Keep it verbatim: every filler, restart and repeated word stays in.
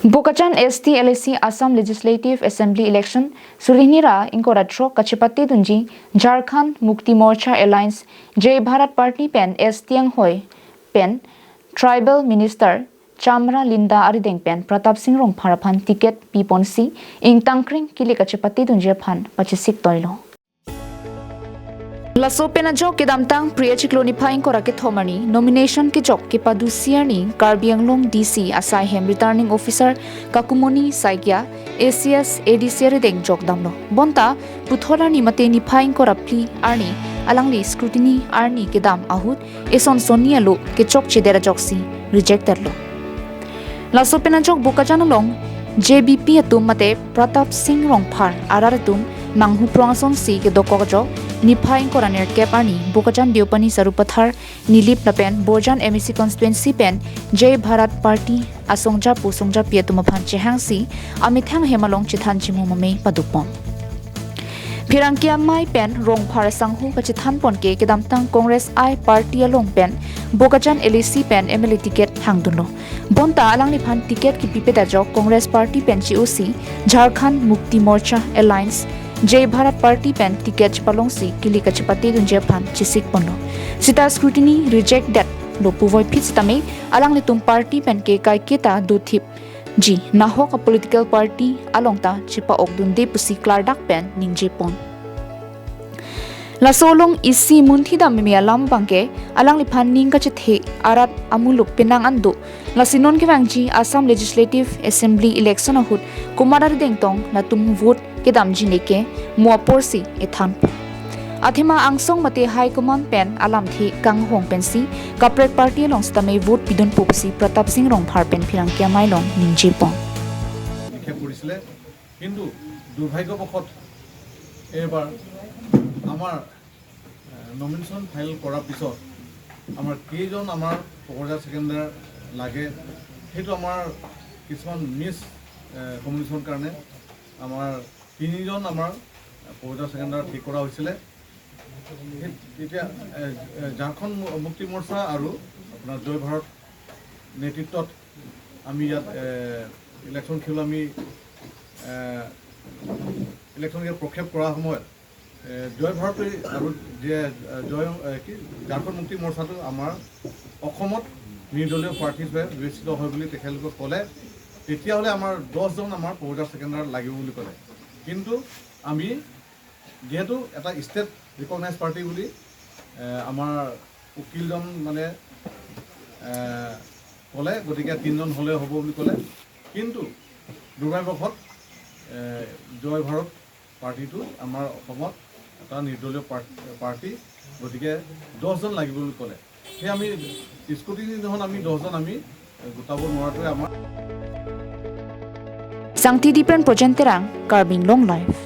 Bokajan S T L A C Assam Legislative Assembly Election suri hini ra ingkoi ra throk kachepatedunji Jharkhand Mukti Morcha Alliance Jai Bharat Party pen S T Anghoi pen Tribal Minister Chamra Linda arideng pen Pratap Singh Rongphar aphan ticket piponsi ingtangkring kili kachepatedunji aphan pachesik toilo. Laso pen ajok kedamtang Phre achiklo niphai ingkoi ra kethom arni nomination kejok kepadusi arni Karbi Anglong D C asai hem Returning Officer Kakumoni Saikia A C S A D C arideng jokdamlo. Bonta puthot arni mate niphai ingkoi ra phli arni alangli scrutiny arni kedam ahut eson sonni alo kechokchedet ajoksi rejectedlo. Laso pen ajok Bokajan along J B P atum mate Pratap Singh Rongphar arat atum manghuprong asonsi kedokok ajok niphai ingkoi ra nerkep arni Bokajan Deopani Sarupathar Nilip lapen Borjan M A C constituency pen Jai Bharat Party asongjapo songjapi atum aphan chehangsi amethang hem along chethan chimum amei padopon. Pherangke amei pen Rongphar asangho kachethanpon ke kedamtang Congress I party along pen Bokajan L A C pen M L A ticket hangdunlo. Bonta alangliphan ticket kipipet ajok Congress party pen che-osi Jharkhand Mukti Morcha Alliance Jai Bharat Party pen ticket chepalongsi kili kachepatedunji aphan chesikponlo. Sita scrutiny rejectedlo puvoiphit sitame alanglitum party pen ke kaiketa dothipji nahok a political party along ta chepa-okdunde pusi klardak pen ningjepon. Laso along isi munthidam meme alam abangke alangliphan ning kachethe arat amuluk penang an do. Lasi non kevangji Assam Legislative Assembly election ahut komat arideng tong latum vote kedamji neke mo aporsi ethanpo. Athema angsong mate high command pen alamthe kanghong pensi kaprek party along sitame vote pidunpo pusi Pratap Singh Rongphar pen pherangke amei along ningjepon. নিক্ষেপ কৰিছিলে। কিন্তু দুৰ্ভাগ্যবশত এইবাৰ আমাৰ nomination file কৰাৰ পিছত আমাৰ কেইজন আমাৰ প্ৰপ'জাৰ ছেকেণ্ডাৰ লাগে, সেইটো আমাৰ কিছুমান মিছ কমিউনিকেশ্যনৰ কাৰণে আমাৰ তিনিজন আমাৰ প্ৰপ'জাৰ ছেকেণ্ডাৰ ঠিক কৰা হৈছিলে। সেই- তেতিয়া এ, এ, ঝাৰখণ্ড মু- মুক্তি মৰ্চা আৰু আপোনাৰ জয় ভাৰত নেতৃত্বত আমি ইয়াত ইলেকশ্যন খেল আমি ইলেকশ্যন প্ৰক্ষেপ কৰা সময়ত এ, জয় ভাৰতী আৰু যে এ, জয় এ, কি ঝাৰখণ্ড মুক্তি মৰ্চাটো আমাৰ অসমত নিৰ্দলীয় প্ৰাৰ্থী হিচাপে বিবেচিত হয় বুলি তেখেতলোকে ক'লে। তেতিয়াহ'লে আমাৰ দহজন আমাৰ প্ৰপ'জাৰ ছেকেণ্ডাৰ লাগিব বুলি ক'লে। কিন্তু আমি যিহেতু এটা ষ্টেট ৰিকগনাইজ পাৰ্টি বুলি এ, আমাৰ উকিলজন মানে এ, ক'লে, গতিকে তিনিজন হ'লে হ'ব বুলি ক'লে। কিন্তু দুৰ্ভাগ্যবশত এ, জয় ভাৰত পাৰ্টিটো আমাৰ অসমত এটা নিৰ্দলীয় পাৰ- পাৰ্টি, গতিকে দহজন লাগিব বুলি ক'লে। সেই আমি স্কুটিনি দিনাখন আমি দহজন আমি গোটাব নোৱাৰাটোৱে আমাৰ Sangti Dipran Projen Terang, Karbi Anglong Live.